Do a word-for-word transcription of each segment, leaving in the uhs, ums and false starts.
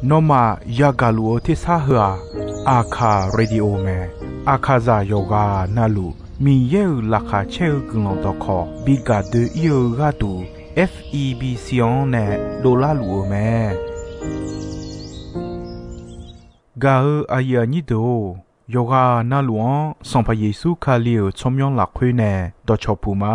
Nawmaf yagaq luf-eu tersar heu-aq, Aqkaq Radio mae. Aqkaqzaq yawqghaq navluf Miqyaer-euq laqkhaq caer-eu guiqlanq dawqkawq bi gaq doe-ir-eu gharduq, F E B C-anr nae dovlar luf-eu mae. Gaq-eu aqyuif aqnyir deuq-or, yawqghaq navluf-anr Sanqpaq Yeqsur Kali-euq tsawrmyanr lafkhoer nae dawqcawq puq ma.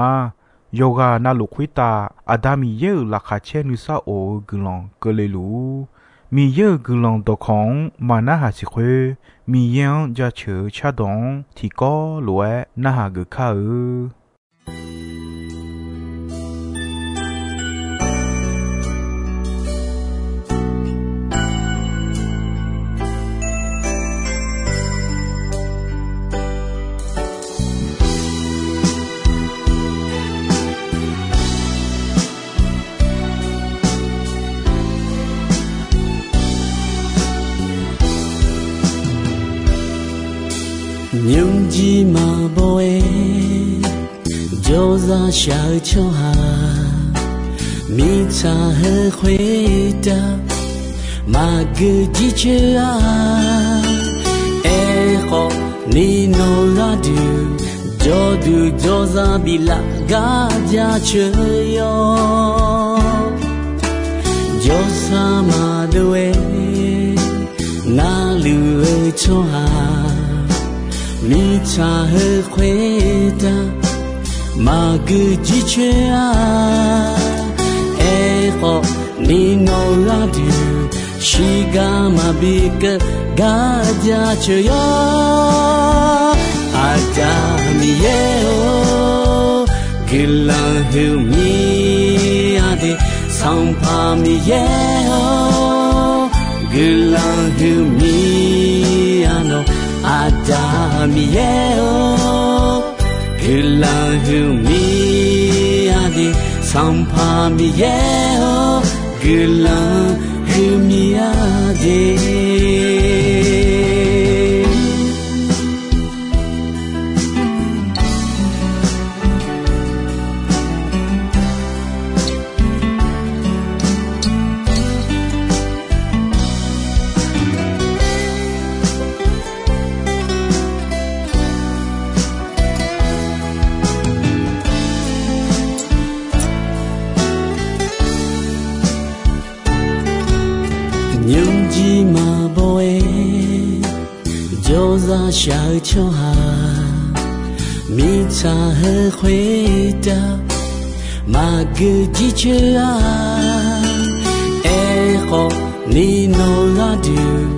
Yawqghaq navluf khoertav Aqda Miqyaer-euq laqkhaq caer nuisar of-eu guiqlanq keuvle luf-ur. Miqyaer-euq guiqlanq dawqkawq-anr maqnarhaq siq khoer, Miqyaer-anr jaceuq-eu cardawq-anr tiqkawv lof-aer narhaq geuf kar-eu. Nymrjir maqbaw-aer jawrzaq shaq-eu tsawrhaq, mirtsaq heu khoertav maqgeu jircoer-a. Aerkhawf, ni nawq gharduq jawrduq jawrzaq biflaf gar jaceuq yawr. Jawrsar maqdov-aer narluf-eu tsawrhaq, mirtsaq heu khoertav maqgeu jircoer-a. Aerkhawf, ni nawq gharduq shiqgar maqbi keuv gar jaceuq yawr. Aqda Miqyaer-or, guiqlanq huiqmir-a de. Sanqpaq Miqyaer-or, guiqlanq huiqmir-a nawq. Aqda Miqyaer-or, guiqlanq huiqmir-a de. Sanqpaq Miqyaer-or, guiqlanq huiqmir-a de. Nymrjir maqbaw-aer jawrzaq shaq-eu tsawrhaq, mirtsaq heu khoertav maqgeu jircoer-a. Aerkhawf, ni nawq gharduq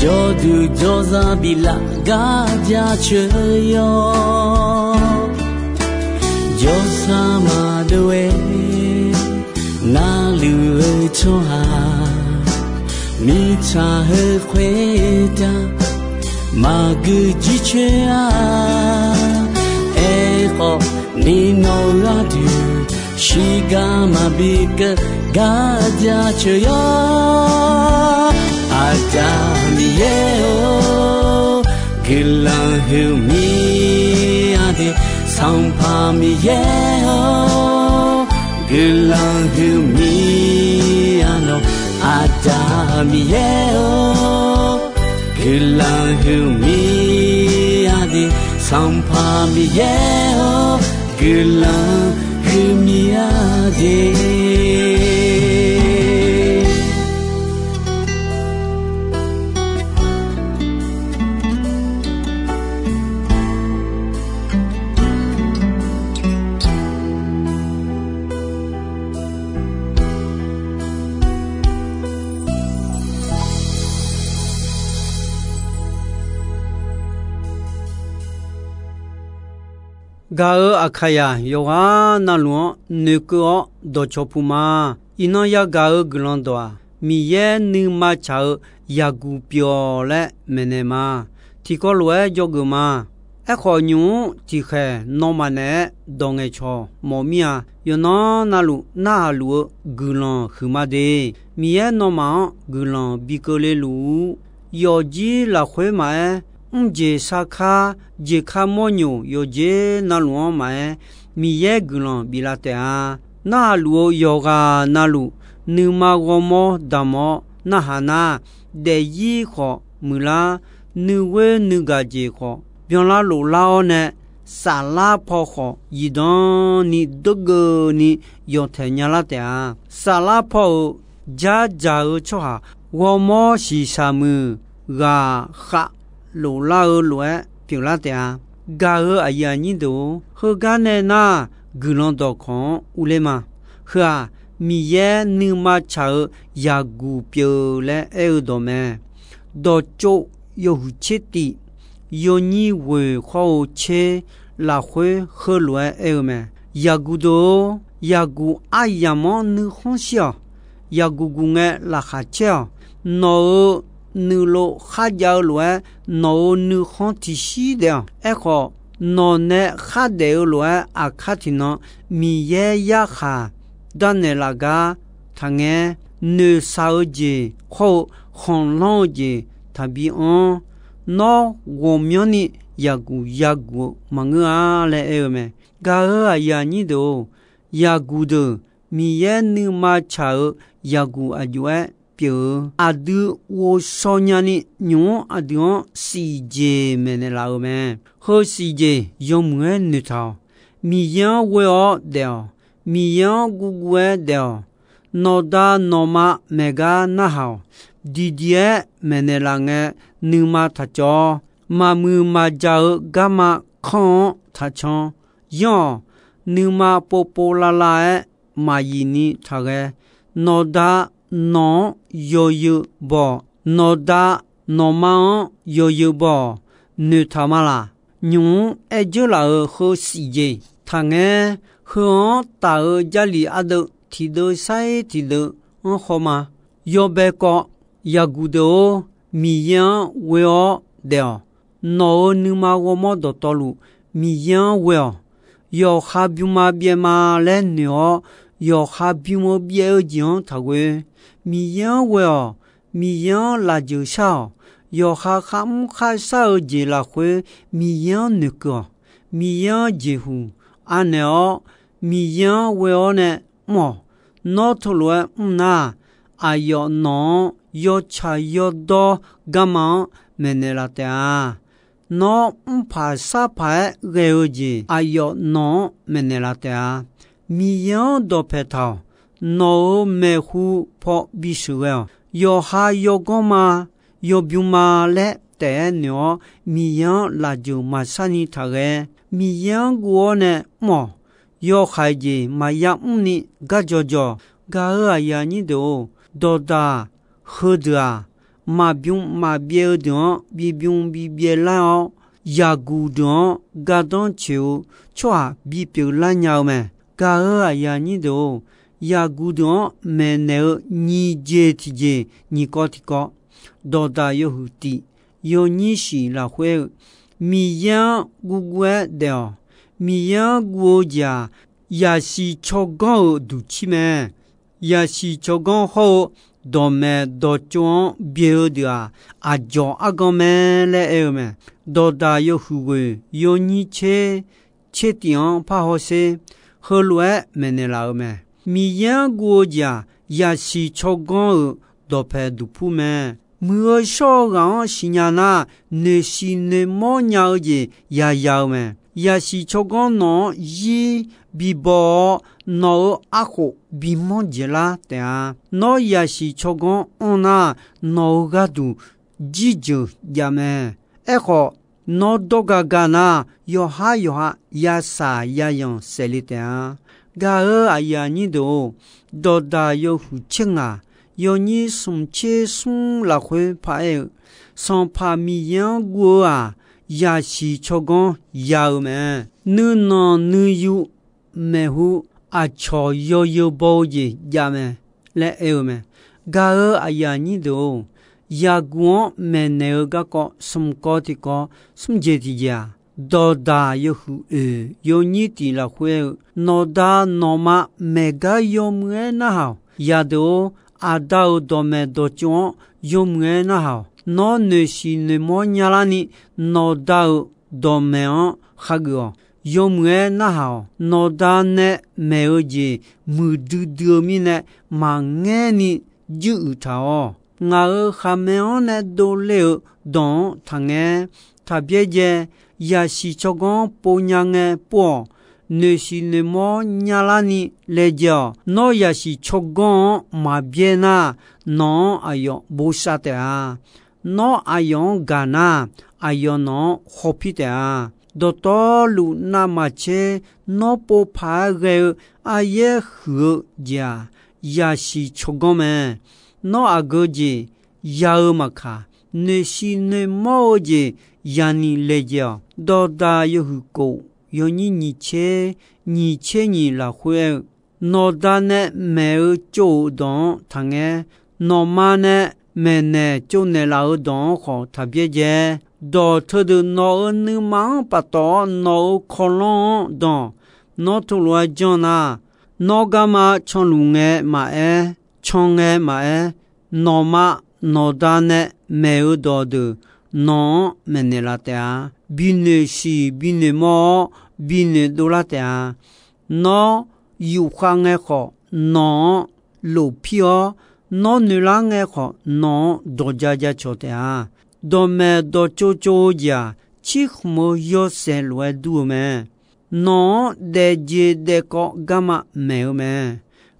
jawrduq jawrzaq biflaf gar jaceuq yawr. Jawrsar maqdov-aer narluf-eu tsawrhaq, mirtsaq heu khoertav maqgeu jircoer-a. Aerkhawf, ni nawq gharduq shiqgar maqbi keuv gar jaceuq yawr. Aqda Miqyaer-or, guiqlanq huiqmir-a de. Sanqpaq Miqyaer-or, guiqlanq huiqmir-a nawq. Aqda Miqyaer-or, guiqlanq huiqmir-a de. Sanqpaq Miqyaer-or, guiqlanq huiqmir-a de. Gaq-eu Aqkaqyaq yawqghaq navluf-anr noeqkeuv-awr dawqcawq puq ma. Iqnan yagaq-eu guiqlanq dawq-aq, Miqyaer nuima tsaq-eu yaqguq pyeuf-awq laer maeqnaeq ma. Tiqkawv lof-aer dzawgeuf ma. Aerkhawf, nymq-mr tiqkhaeq nawmaf naeq-aer dawq ngaeqcawq mawf mir-a. Yawqnan navluf narhaq luf-eu guiqlanq huiqma de. Miqyaer nawmaf-anr guiqlanq bi keuvle luf-ur. Yawfjir lafkhoer maqaer, mrjeq sarkar, jeqkar mawrnyoq yawqjeq navluf-anr maqaer, Miqyaer guiqlanq biflaf taef-a. Narhaq luf-eu yawqghaq navluf nuima ghawrmawr damq-awr narhaq nar, daefzir khawf muiqlar, nuighoer nuigaq jeq khawf byanlar loflar-awr nae, saflar paw khawf zifdan ni dawrgeuvni yawtaeq nyalar taef-a. Saflar paw-euq jardzaq-eu tsawrhaq ghawrmawr shiqshaq muiq, ghaq khav loflar-eu lof-aer pyeuflar taef-a. Gaq-eu aqyuif aqnyir deuq-or, heugar nae nar, guiqlanq dawqkawq-anr urler ma. Heu-aq, Miqyaer nuima tsaq-eu yaqguq pyeuf laer aer-eu dawq mae. Dawqtsov yawhuiq tser tif, yawnyir ghoeq khawr-eu tser lafkhoer heulof-aer aer-eu mae. Yaqguq deuq-or, yaqguq aryamq-anr nuikhanr shir-awq. Yaqguq guq ngae laqkhaq caer-awq. Nawq-euq nuilov kharjav-eu lof-aer, nawq-euq nuikhanr tiqshir daef-awq. Aerkhawf, nawq nae khardaef-eu lof-aer aqkar tiqnan Miqyaer yarkhaq darnaeq laf gar taqngaer, noeqshaq-eu jeq hawr-eu khanqlanr-eu jeq taqbi anr. Nawr ghawqmyanrni yaqguq yaguq-eu maqngeur-a laer aer-eu mae. Gaq-eu aqyuif aqnyir deuq-or, yaqguq deuq Miqyaer nuima tsaq-eu yaqguq aqjox-aer pyeuf-eu. Aqdui ghovshaw nyani nymq-mr aqdui-anr siqjeq maeqnaeq laf-eu mae. Heu siqjeq yawmuiq-aer noeqtaq-awq. Miqyaer-anr ghoe-awr daef-awq. Miqyaer-anr guvguv-aer daef-awq. Nawqda nawqma maeqgar narhaq-awq. Diqdiq-aer maeqnaeq laf ngae, nuima taq cawv-awr, maqmuiq maqjaq-eu garma kanr-anr taq can. Yanr-awq. Nuima povpov lavlav-aer maqyif ni taqghae. Nawqda nawq-anr yawzeu baw-awq. Nawqda nawqma-anr yawzeu baw-awq. Noeqtaq ma laq? Nymq-mr aer dzeur laf-euq heu siqjeq taqngaer, heu-anr taf-eu Jarlif ardeuv tiqdeuv sair tiqdeuv-anr haw ma. Yawbae kawv, yaqguq deuq-or, Miqyaer-anr ghoe-awr daef-awq. Nawq-euq nuima ghawrmawr dawqtawvluf Miqyaer-anr ghoe-awq. Yawqha bym ma byaev ma laer noeq-awr, yawqha bym-eu byaev-eu jeq-anr taqghoe. Miqyaer-anr ghoe-awq. Miqyaer-anr lafjeuq shar-awq. Yawqha kharmr kharshar-eu jeq lafkhoer Miqyaer-anr noeqkeuv-awq. Miqyaer-anr jeqhuq anaeq-awr, Miqyaer-anr ghoe-awr nae mr-awq. Nawr teulof-aer mr nar, aqyawf nawq-anr yawtsaq yawdawr garma-anr maeqnaeq laf taef-a. Nawr mrpaq sarpaq-aer ghae-eu jeq aqyawf nawq-anr maeqnaeq laf taef-a. Miqyaer-anr dawqpae taq-awq. Nawq-euq maeqhu paw bisheuq ghae-awq. Yawqha yawganr ma, yawbym ma laer taef-aer noeq-awr, Miqyaer-anr lafjeuq maqsharni taqghae. Miqyaer-anr guv-awr nae mr-awq. Yawhaiq jeq maqya mrni gar jawjawq. Gaq-eu aqyuif aqnyir deuq-or, dawqdaq heudeuq-aq, maqbym maqbyaev-eu deuq-anr bibym bibyaev lar-awr, yaqguq deuq-anr gardanr coeq-eu tsawrhaq bipyeuf lar nya-eu mae. Gaq-eu aqyuif aqnyir deuq-or, yaqguq deuq-anr maeqnaeq-eu nyiq jeq tiqjeq nyiq kawv tiqkawv, dawqdaq yawhuiq tif, yawnyir shif lafkhoer-eu, Miqyaer-anr guvguv-aer daef-awq. Miqyaer-anr guv-eu jeq-aq, yaqsiq tsawrganr-euq duqcir mae. Yaqsiq tsawrganr hawr-eu dawqmaeq dawqtsov-anr byaeq-eu deuq-aq, aqdzawq argan mae laer aer-eu mae. Dawqdaq yawhuiq ghoeq yawnyir tser tser tif-anr parhaw sher, heulof-aer maeqnaeq laf-eu mae. Miqyaer-anr guv-eu jeq-aq, yaqsiq tsawrganr-euq dawqpae duqpur mae. Muiq-eu shawr-eu ghaq-anr siqnya nar, noeqshiq noeqmawr nya-eu jeq yaya-eu mae. Yaqsiq tsawrganr nawq-anr zir bibaw-awr, nawq-euq arkhof bimanr dzaeqlar taef-a. Nawr yaqsiq tsawrganr anr nar, nawq-euq gharduq jirjeuq jav mae. Aerkhawf, nawr dawr ga ga nar, yawqhar yawqha yasaq yayanq saef le taef-a. Gaq-eu aqyuif aqnyir deuq-or, dawqdaq yawhuiq tser ngaq, yawnyir smq tser smr lafkhoer paraer-eu, Sanqpaq Miqyaer-anr guv-eu-aq, yaqsiq tsawrganr ya-eu mae. Nuinanq nuiyu maeqhu aqcawq yawzeu baw-eu jeq jav mae laer aer-eu mae. Gaq-eu aqyuif aqnyir deuq-or, yaqguq-anr maeqnaeq-eu garkawv smq kawv tiqkawv smr jeq tiqjeq-aq, dawqdaq yawhuiq oeq yawnyir tif lafkhoer-eu, nawqda nawqma maeqgar yawmuiq-aer narhaq-awq. Yadeuq-or, aqda-euq dawqmaeq dawqtsov-anr yawmuiq-aer narhaq-awq. Nawr noeqshiq noeqmawr nyalarni, nawqda-euq dawqmaeq-anr khageuf-awq. yawmuiq-aer narhaq-awq. Nawqda nae maeq-eu jeq muiqdui dui-eu mirnae, maqngaer ni juiruiq taq-awq. Ngaq-euq khaqmae-anr nae dovle-euq dawq-anr taqngaer. Taqbyaer jae. Yaqsiq tsawrganr pov nya ngae pov-awq. Noeqshiq noeqmawr nyalar ni laejae-awq. Nawr yaqsiq tsawrganr-anr maqbyaer nar, nawq-anr aqyawf bosav taef-a. Nawr aqyawf-anr gaq nar, aqyawf nawq-anr khawpir taef-a. Dawqtawvluf navmaqtser nawr pov paq-aer ghae-eu aryaer huiq-eu jeq-aq, yaqsiq tsawrganr mae. Nawr aqgeu jeq ya-eu maqkaq, noeqshiq noeqmawr-eu jeq ya ni laejae-awq. Dawqdaq yawhuiq kof yawnyir nyiq tser nyiq tser nyiq lafkhoer aer-eu, nawqda nae maeq-eu tsov-euq dawq-anr taqngaer. Nawqma nae maeqnaeq tsovnaeq laf-eu dawq-anr khawf taqbyaer jae. Dawq teudeuq nawq-euq nuima-anr paftawf-awr nawq-euq kawlanr-anr danq. Nawr teulof-aer janr nar, nawr garma canluf ngae maqaer, can ngae maqaer, nawqma nawqda nae maeq-eu dawq deuq nawq-anr maeqnaeq laf taef-a. Binoeq siq binoeq mawr-awr, binoeq dovlar taef-a. Nawr yufkhav ngae khawf, nawq-anr lofpir-awr, nawr noeqlar ngae khawf, nawq-anr dawqja jacawq taef-a. Dawqmaeq dawqtsov tsov-eu jeq-aq, cirkhmq-eu yawshaef lof-aer dur-eu mae. Nawq-anr daefjeq daefkawv garma maeq-eu mae.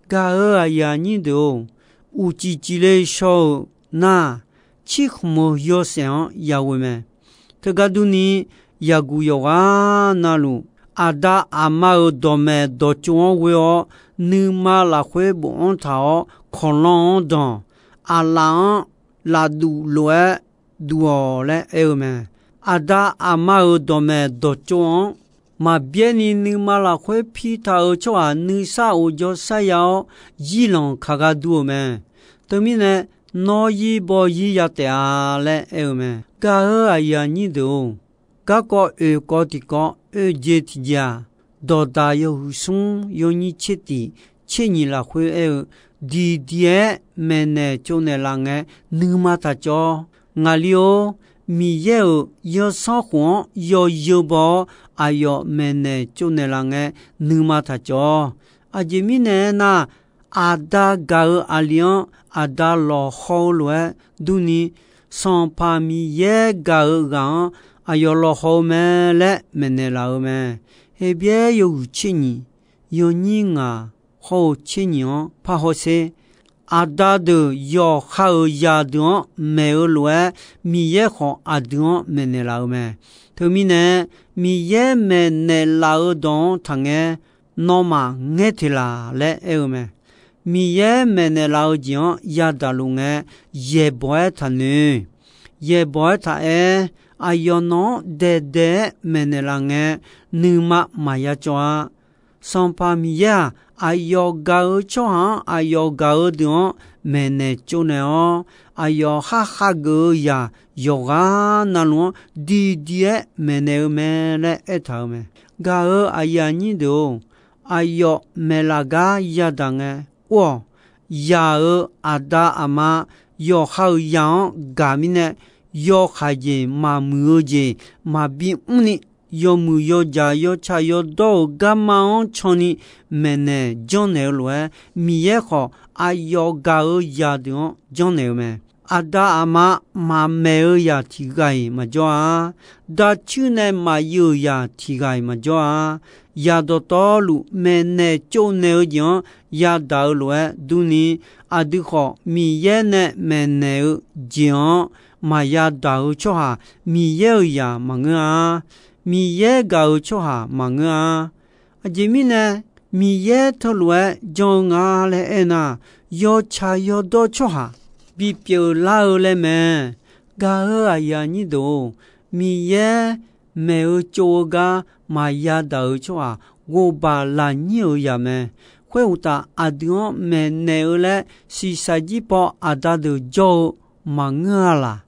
Gaq-euq aqyuif aqnyir deuq-or, uqcif cifle shaw-euq nar, cirkhmq-eu yawshaef-anr yaghoe mae. Teugar durni, yaqguq yawqghaq navluf, aqda aqma-euq dawqmaeq dawqtsov-anr ghoe-awr, nuima lafkhoer bofanr taq-awr, kawqlanr-anr danq. Aqlaf-anr lafduq lof-aer duq-awq laer aer-eu mae. Aqda aqma-euq dawqmaeq dawqtsov-anr maqbyaer ni nuima lafkhoer pi taq-euq tsawrhaq nuisar of jawrsar ya-awr, zirlanq kaq gar dur-eu mae. Teumirnae, nawr zir baw zir ya taef-a laer aer-eu mae. Gaq-euq aqyuif aqnyir deuq-or, garkawv oeq kawv tiqkawv oe jeq tiqjeq-aq, dawqdaq yawhuiq smr yawnyir tser tiq tser nyiq lafkhoer aer-eu, diqdiq-aer maeqnaeq tsovnaeq laf ngae, nuima taq cawv. Ngaqli-or, Miqyaer-euq zanrsanrkhof-anr yawzeu baw-awr, aqyawf maeqnaeq tsovnaeq laf ngae, nuima taq cawv. Aqjeq mirnae aernar, aqda gaq-euq aqli-anr aqda lawqhaw-eu lof-aer durni, Sanqpaq Miqyaer gaq-euq ghaq-anr aqyawf lawqhaw-eu mae laer maeqnaeq laf-eu mae. Heqbyaer yawhuiq tser nyiq, yawnyir ngaq hawr-eu tser nyiq-anr parhaw sher. Aqda deuq yawqha-euq zaqdeuq-anr maeq-eu lof-aer, Miqyaer khawf aqdui-anr maeqnaeq laf-eu mae. Teumirnae, Miqyaer maeqnaeq laf-eu dawq-anr taqngaer, nawmaf ngaer teq laq laer aer-eu mae. Miqyaer maeqnaeq laf-eu jeq-anr yadaq luf ngae, yaeqbawq-aer taqnoeq. Yaeqbawq-aer taqaer. Aqyawf nawq-anr daeqdaeq-aer maeqnaeq laf ngae, nuima maqya cawv-a. Sanqpaq Miqyaer-aq, aqyawf gaq-eu tsawrhaq-anr aqyawf gaq-eu deuq-anr maeqnaeq tsovnaeq-awr, aqyawf khar khageuf-eu zaq yawqghaq navluf-anr diqdiq-aer maeqnaeq-eu mae laer aertaq-euq mae. Gaq-euq aqyuif aqnyir deuq-or, aqyawf maeqlaf gar yadaq ngae, or-awq, zaq-euq aqda aqma yawqha-euq zaq-anr gaq mirnae, yawkhaeq jeq maqmuiq-eu jeq maqbi mrni, yawmuiq yawdzaq yawtsaq yawdawr-euq garma-anr canni maeqnaeq janrnaeq-eu lof-aer, Miqyaer khawf aqyawf gaq-euq zaqdeuq-anr janrnaeq-eu mae. Aqda aqma maqmaeq-eu zaq tiq ghaq-iq maqjawr-a. Dacuir nae maqyuif-euq zaq tiq ghaq-iq maqjawr-a. Zaq dawqtawvluf maeqnaeq tsovnaeq-eu jeq-anr yadaq-eu lof-aer durni, aqdui khawf Miqyaer nae maeqnaeq-eu jeq-anr maqya daq-eu tsawrhaq, Miqyaer-euq zaq maqngeur-a. Miqyaer gaq-euq tsawrhaq maqngeur-a. Aqjeq mirnae, Miqyaer teulof-aer jan-eu nga laer aernar, yawtsaq yawdawr tsawrhaq bipyeuf lar-eu laer mae. Gaq-euq aqyuif aqnyir deuq-or, Miqyaer maeq-eu tsov-eu gar maqya daq-euq tsawrhaq, ghofbaq lafnyir-euq zaq mae. Khoeruqtaf, aqdui-anr maeqnaeq-eu laer shiqshaq jir paw aqda deuq jawr-eu maqngeur-a laq.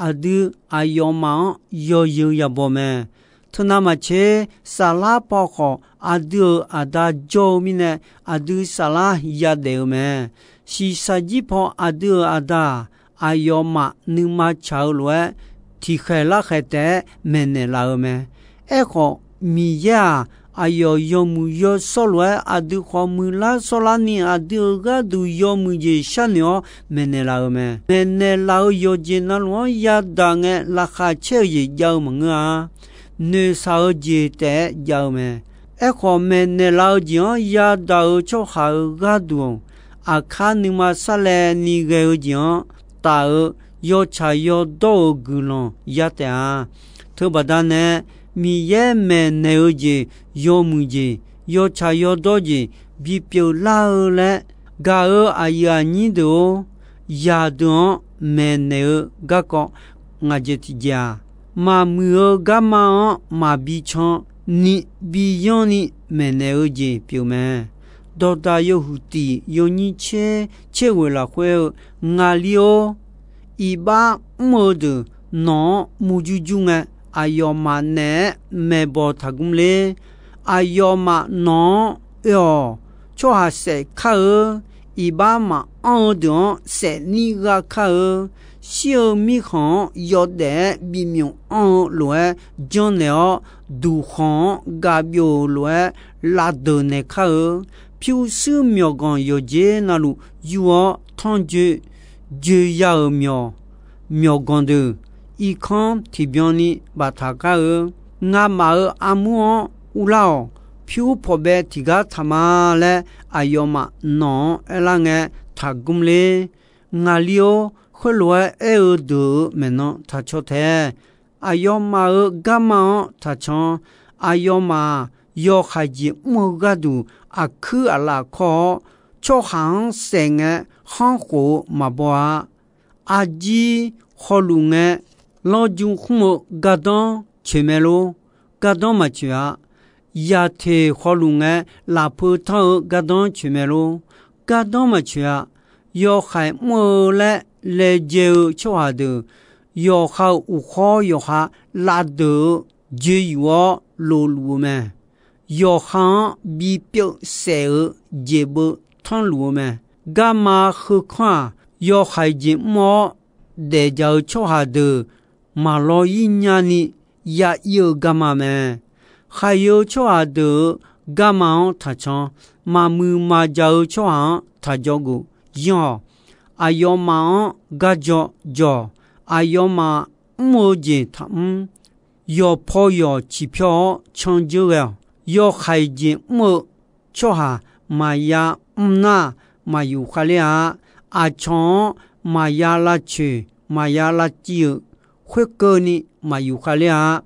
Aqdui aqyawfmaf-anr yawzeu yabaw mae. Teunav maqtser, saflar paw khawf aqdui-euq aqda jawr-eu mirnae, aqdui saflar yadaef-eu mae. Shiqshaq jir paw aqdui-euq aqda-aq, aqyawfmaf nuima tsaq-eu lof-aer, tiqkhaeq larkhaeq taef-aer maeqnaeq laf-eu mae. Aerkhawf, Miqyaer-aq, aqyawf yawmuiq yawshawr lof-aer aqdui khawf muiqlar shawrlar ni aqdui-euq gharduq yawmuiq jeq sharnoeq-awr maeqnaeq laf-euq mae. Maeqnaeq laf-eu yawqjeq navluf-anr yadaq ngae laqkhaq caer-eu jeq jav-eu maqngeur-a. Noeqshaq-eu jeq taef-aer jav-eu mae. Aerkhawf, maeqnaeq laf-eu jeq-anr yadaq-euq tsawrhaq-euq gharduq, aqkar nuima sarlaevni ghae-eu jeq-anr taf-eu yawtsaq yawdawr-euq guiqlanq ya taef-a. Teubaqda nae, Miqyaer maeqnaeq-eu jeq, yawmuiq jeq, yawtsaq yawdawr jeq bipyeuf lar-eu laer gaq-eu aqyuif aqnyir deuq-or, yaqdeuq-anr maeqnaeq-eu garkawv ngaq jeq tiqjeq-aq, maqmuiq-eu garma-anr maqbi can ni biyanr ni maeqnaeq-eu jeq pyeuf mae. Dawqdaq yawhuiq tiq yawnyir tser tser ghoeq lafkhoer-eu, Ngaqli-or, iqbax mr-eu deuq nawq-anr murjur jur ngae, aqyawfmaf naeq-aer maeqbawq taqgmr ler. Aqyawfmaf nawq-anr oe-awq. Tsawrhaq saef kar-eu, iqbax maqanr-eu deuq-anr saef nir gha kar-eu, shir-eu mirkhanq-anr yawdaef-aer bimyuf anr-eu lof-aer janrnaeq-awr, duqkhanq-anr gavbyov-euq lof-aer lavdeuq naeq kar-eu, pyurshuir myawqganq yawqjeq navluf yur-awr tanrjoe joeya-euq myawq, myawqganq deuq irkanr tiqbyan ni baftaq kar-eu, ngamaf-euq armur-anr urlar-awq. Pyur pawqbaev tiqgar taq ma laer aqyawfmaf nawq-anr aerlar ngae taqgmr ler. Ngaqli-or, khoerlof-aer aer-eu deuq-euq maeqnan taqcaw tae. Aqyawfmaf-euq garma-anr taqcan. Aqyawfmaf-aq, yawhaiq jeq mr-eu gharduq aqkuir aqlaf kawr-awr, tsawrhaq-anr saef ngae khanrkhof-eu maqbaw-a. Arjir hawluf ngae, lanrju khmr-eu gardanr coeq mae lor. Gardanr maqcoeq-a. Yaqteq hawluf ngae, lafpeu tanr-eu gardanr coeq mae lor. Gardanr maqcoeq-a. Yawhaiq mr-eu laer laejae-eu tsawrhaq deuq, yawqha-euq uqkhawr yawqha lavdeuq-eu joe yuf-awr lofluf-eu mae. Yawqha-anr bipyeuf saef-eu jeq beu tanrluf-eu mae. Garma heukanr-aq, yawhaiq jeq mr-awr daefjaq-eu tsawrhaq deuq maqlaw ir nyani ya ir-eu garma mae. Khaqyeu tsawrhaq deuq-euq garma-anr taqcan. Maqmuiq maqjaq-eu tsawrhaq-anr taqjawr geuf yanr-awq. Aqyawfmaf-anr gar jaw jaw-awq. Aqyawfmaf mr-eu jeq taqmr. Yawqpaw yawq ciqpyawr-awr candzeur ghae-awq. Yawhaiq jeq mr-eu tsawrhaq maqya mr nar, maqyuf khavler-a. Aqcawq-anr maqya lavcoeq maqya lavciv-euq khoerkeuvni maqyuf khavler-a.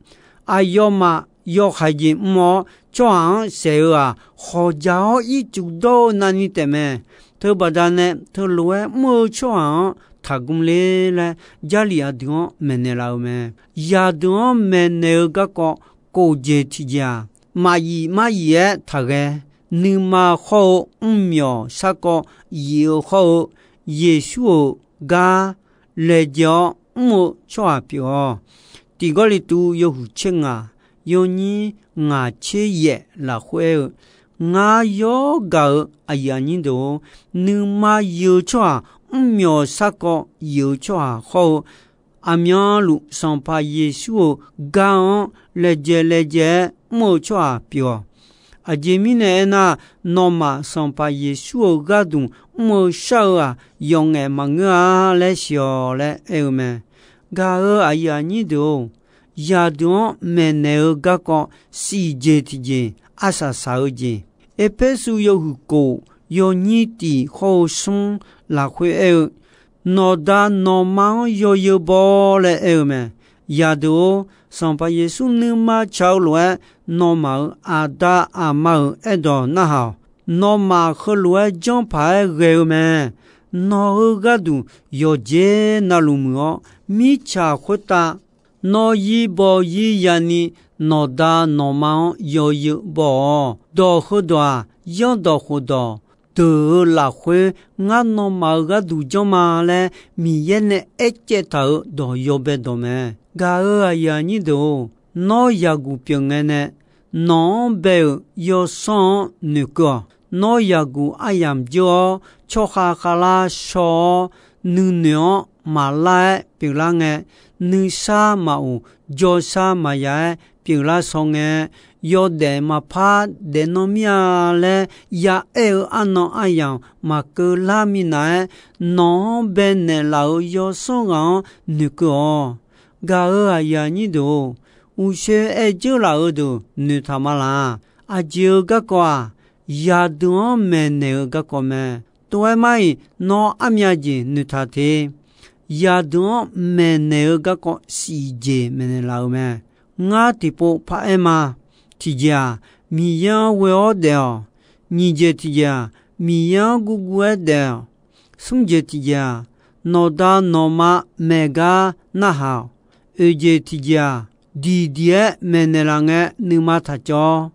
Aqyawfmaf yawhaiq jeq mr-awr tsawrhaq-anr saef-eu-aq, hawqjaq-awr ircuf dawr-eu navni taefmae. Teubaqda nae teulof-aer mr-eu tsawrhaq-anr taqgmr ler laer Jarlif aqdui-anr maeqnaeq laf-eu mae. Yaqdeuq-anr maeqnaeq-eu garkawv kof jeq tiqjeq-aq, maqyif maryif-aer taqghae. Nuima hawr-eu mrmyawq sarkawv yif-eu hawr-eu, Yeqsur-euq gar laejae-awr mr-eu tsawrhaq pyeuf-awq. Tiq Gawrliqtu yawhuiq tser ngaq, yawnyir ngaq tser yaef lafkhoer aer-eu, ngar yawr gaq-euq aqyuif aqnyir deuq-or, nuima yif-eu tsawrhaq, mrmyawq sarkawv yif-eu tsawrhaq hawr-eu, aqmyanluf Sanqpaq Yeqsur-euq gar-anr laejae laejae-aer mr-eu tsawrhaq pyeuf-awq. Aqjeq mirnae aernar, nawmaf Sanqpaq Yeqsur-euq gharduq mr-eu shar-eu-aq, yawqngaef maqngeur-a laer siq-awq laer aer-eu mae. Gaq-euq aqyuif aqnyir deuq-or, yaqdeuq-anr maeqnaeq-eu garkawv shif jeq tiqjeq arsaq saq-eu jeq, Erpersu yawhuiq kof yawnyir tiq hawr-eu smr lafkhoer aer-eu, nawqda nawqma-anr yawzeu baw laer aer-eu mae. Yaqdeuq-or, Sanqpaq Yeqsur nuima tsaq-eu lof-aer, nawmaf-euq aqda aqma-euq aerdawq narhaq-awq. Nawmaf heulof-aer janrpaq-aer ghae-eu mae. Nawq-euq gharduq yawqjeq navluf muiq-awr, mirtsaq khoertav nawr yir baw yir yani, nawqda nawqma-anr yawzeu baw-awq. Dawq heudawq-aq, yanrdawq khofdawq deuq-euq lafkhoer, ngar nawmaf-euq gharduq janr ma laer Miqyaer nae aercaev taq-euq dawq yawbae dawq mae. Gaq-euq aqyuif aqnyir deuq-or, nawr yaqguq pyeuf ngae nae, nawq-anr bae-euq yawsanr-anr noeqkeuv-awq. Nawr yaqguq aryamq dzeur-awr, tsawrkhav khavlar shaw-awr, nuinoeq-anr maqlar-aer pyeuflar ngae, nuisar maqoq, jawrshar maqya-aer pyeuflar shaw ngae, yawdaef maqpar daefnan mir-a laer yaaer-eu arnan aryamq maqkeuv lar minav-aer, nawq-anr baenaeq laf-euq yawsanr ghaq-anr noeqkeuv-awq. Gaq-euq aqyuif aqnyir deuq-or, uqshoe aer dzeur laf-eu deuq noeqtaq ma laq. Aqjeq-eu garkawv-aq, yaqdeuq-anr maeqnaeq-eu garkawv mae. Tov-aer mar-iq, nawr armyav jeq noeqtaq te. Yaqdeuq-anr maeqnaeq-eu garkawv siqjeq maeqnaeq laf-eu mae. Ngar tiqpov paraer ma. Tiqjeq-aq, Miqyaer-anr ghoe-awr daef-awq. Nyiq jeq tiqjeq-aq, Miqyaer-anr guvguv-aer daef-awq. Smr jeq tiqjeq-aq, nawqda nawqma maeq gar narhaq-awq. Oeq jeq tiqjeq-aq, diqdiq-aer maeqnaeq laf ngae nuima taq cawv-awr.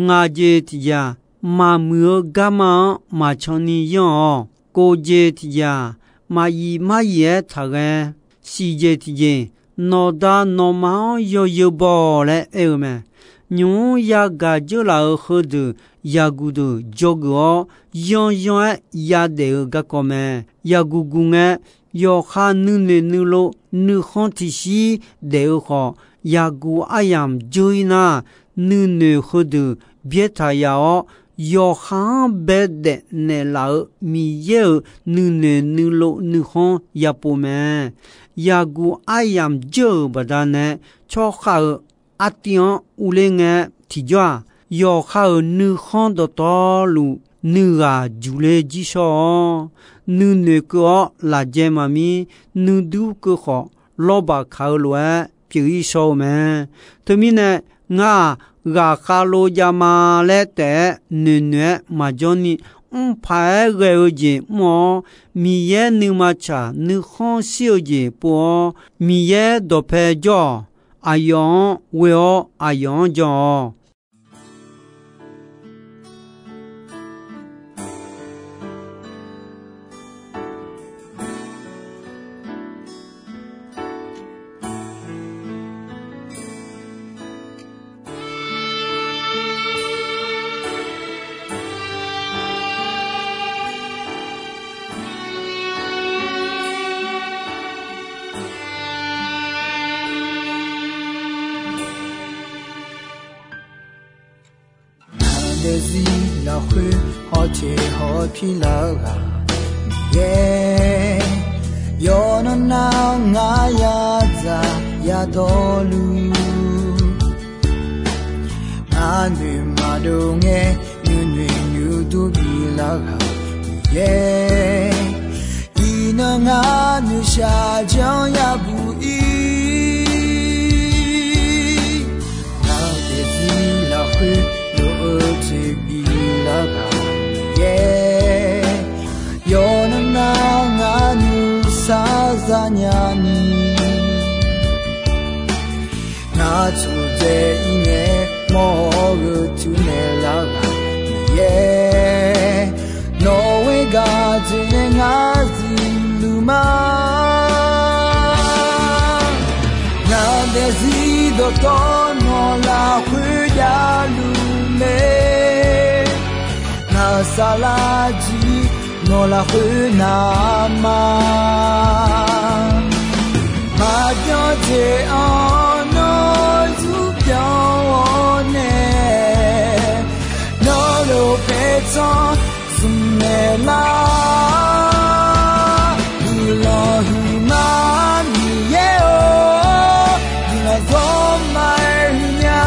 Ngaq jeq tiqjeq-aq, maqmuiq-eu garma-anr maqcan ni yanr-awq. Kof jeq tiqjeq-aq, maqyif maryif-aer taqghae. Siq jeq tiqjeq, nawqda nawqma-anr yawzeu baw-awq laer aer-eu mae. Nymq-mr yagaq dzeur laf-euq heudeuq, yaqguq deuq dzawgeuf-awr, yanryanr-aer yadaef-eu garkawv mae. Yaqguq guq ngae, yawqha nuinoeq nuilov nuikhanr tiqshir daef-eu khawf, yaqguq aryamq dzeur-ir nar, nuinoeq heudeuq byaertaq yaf-awr, yawqha-anr baedaef naeqlaf-eu Miqyaer-euq nuinoeq nuilov nuikhanr yapov mae. Yaqguq aryamq dzeur-euq baqdanae, tsawrkhav-euq artiv-anr urler ngae, tiqjawr-aq, yawqha-euq nuikhanr dawqtawvluf nuighaq juqle jir shawr-awr, nuinoeq keuv-awr lafjae maqmir, nuidur keuv khawf, lawrbaq kaq-eu lof-aer pyeuf-ir shaw-eu mae. Teumirnae, ngar-aq, ghaqkhav lov jav ma laer taef-aer noeqnoeq-aer maqjawr ni, mrpaq-aer ghae-eu jeq mr-awr, Miqyaer nuima tsaq nuikhanr shir-eu jeq pov-awr, Miqyaer dawqpae jawr-awq. Aqyawf-anr ghoe-awr aqyawf-anr jan-awq. Ngaq daefzir lafkhoer hawteq hawpir lar-eu ghaq Miqyaer, yawqnan nar ngar yadzaq yadawrluf, ngar noeq maqdov ngae nuinoeq nuidur bilar ghaq Miqyaer, iqnan ngar noeqshaq janr yabuq ir. Ngaq daefzir lafkhoer lof-eu teq bilar ghaq Miqyaer, yawqnan nar ngar nuisar zanya ni, ngar tsuqdzae ir ngae mawr-awr gheutuf naeqlar ghaq Miqyaer, nawq-euq gaq dzoeqnae ngar zuiqluf ma. Ngaq daefzir dawqtawvluf nawq lafkhoer javluf mae. Ngaq saflar jir nawq lafkhoer navma, maqbyan jeq-anr nawr zmr byan-awr nae, nawr lof paertsanr zmq naeqlar. Guiqlanq huiqma Miqyaer-or, guiqlanq zawrma-aer huiqnya.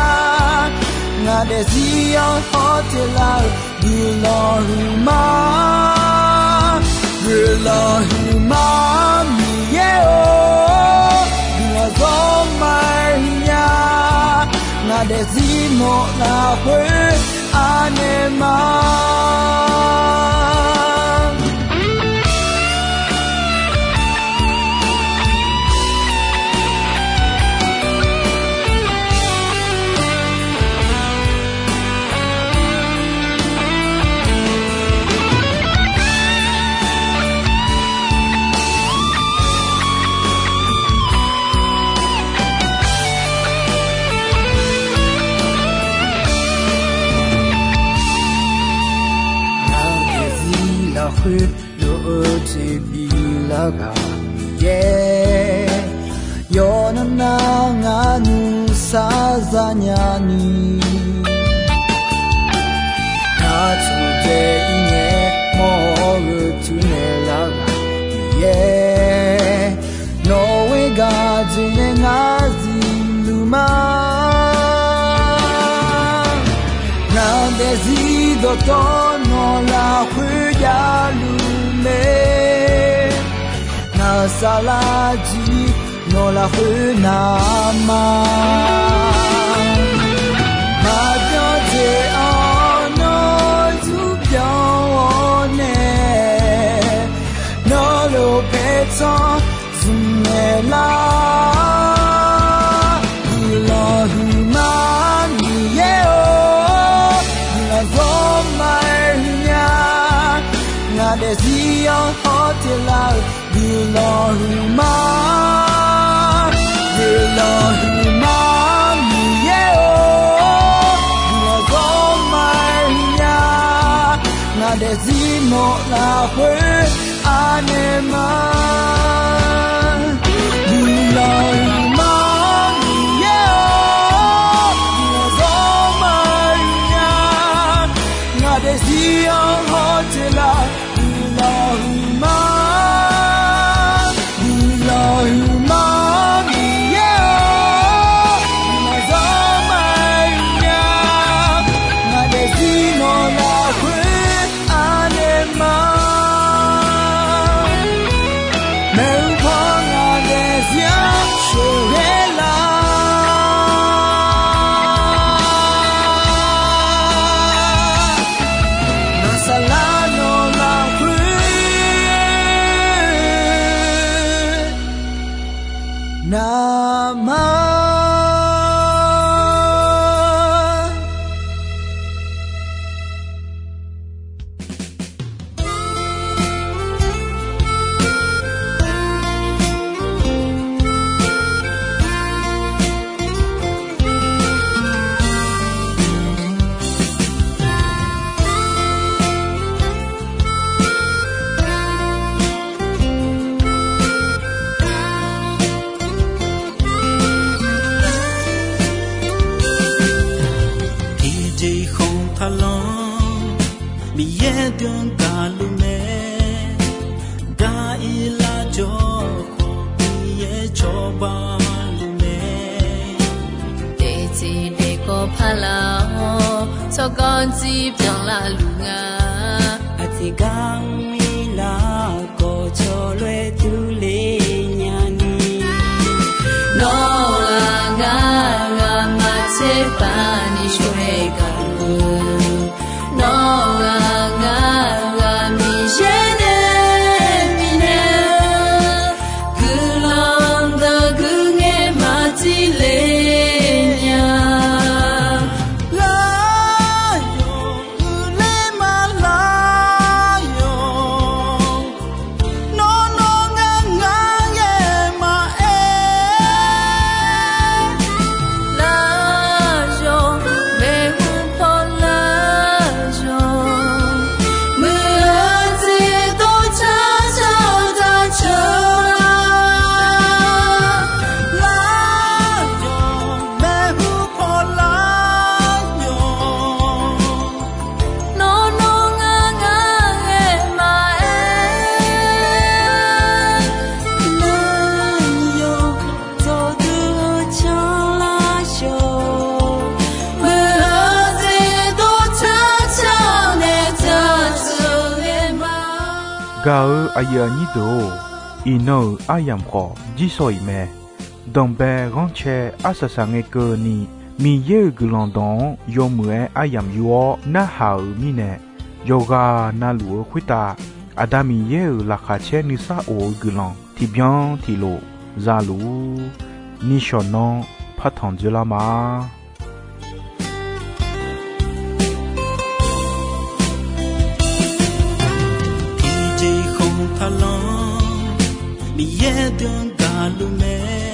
Ngaq daefzir-anr hawteq lar-eu guiqlanq huiqma, guiqlanq huiqma Miqyaer-or, guiqlanq zawrma-aer huiqnya. Ngaq daefzir nawq lafkhoer anaeq ma. Ngaq daefzir lafkhoer lof-eu teq bilar ghaq Miqyaer, yawqnan nar ngar nuisar sar zanya ni, nar tmqjaev ir ngae mawr-eu teunaeq lar-eu Miqyaer, nawq-eu gaq jeq nae ngar zifluf ma. Ngaq daefzir dawqtawvluf nawq lafkhoer javluf mae. Ngaq saflar jir nawq lafkhoer navma. Maqbyan jeq-anr nawr zurbyaq-awr nae, nawr lof paertsanr zmqnaeq lar. Guiqlanq huiqma Miqyaer-or, guiqlanq zawrma-aer huiqnya. Ngaq daefzir-anr hawteq lar-eu guiqlanq huiqma. Guiqlanq huiqma Miqyaer-or, guiqlanq zawrma-aer huiqnya. Ngaq daefzir nawq lafkhoer anaeq ma. Guiqlanq huiqma Miqyaer-or, guiqlanq zawrma-aer huiqnya. Ngaq daefzir-anr hawteq lar-eu guiqlanq huiqma. Guiqlanq huiqma Miqyaer-or, guiqlanq zawrma-aer huiqnya. Ngaq daefzir nawq lafkhoer anaeq ma. Maeqhu paw ngaq daefzir-anr sheuqghae lar. Ngaq saflar nawq lafkhoer navma. Tiqjeq khanq taqlanr, Miqyaer deuq-anr gaqluf mae. Daq-iq lar jawr khawf, Miqyaer cawba luf mae. Daefzir daefkawv paq lar-awr, tsawrganr dzir byanlar luf nga. Aqtiq gar mr-ir lar khawf, cawlof-aer durler nya ni. Nawr-aq ngar-eu ghaq maqtser paq ni shawr-aer gaq-eu, nawr-aq ngar-eu ghaq Miqyaer nae bifnaeq-eu, guiqlanq dawq guiqngaer maqdir ler nya. Lar yawq uiqler ma lar yawq. Nawr nawr ngar ngar ghae maqaer. Lar yawq maeqhu paw lar yawq. Muiq-eu jeq dawrcar car taqceuq lar. Lar yawq maeqhu paw lar yawq. Nawr nawr ngar ngar ghae maqaer. Lar yawq dawqdui-eu canlar yawq. Muiq-eu jeq dawrcar car nae taqceuq ghae ma. Gaq-eu aqyuif aqnyir deuq-or, iqnan-euq aryamq khawf jirshaw-iq mae. Danqbae ghanrcae arsaq saq ngae keuvni, Miqyaer-euq guiqlanq dawq-anr yawmuiq-aer aryamq yur-awr narhaq-euq mirnae, yawqghaq navluf-eu khoertav Aqda Miqyaer-euq laqkhaq caer nuisar of-eu guiqlanq tiqbyan tiqlof za luf-ur. Nishawq nanr partanq dzoerlar ma. Tiqjeq khanq taqlanr, Miqyaer deuq-anr gaqluf mae.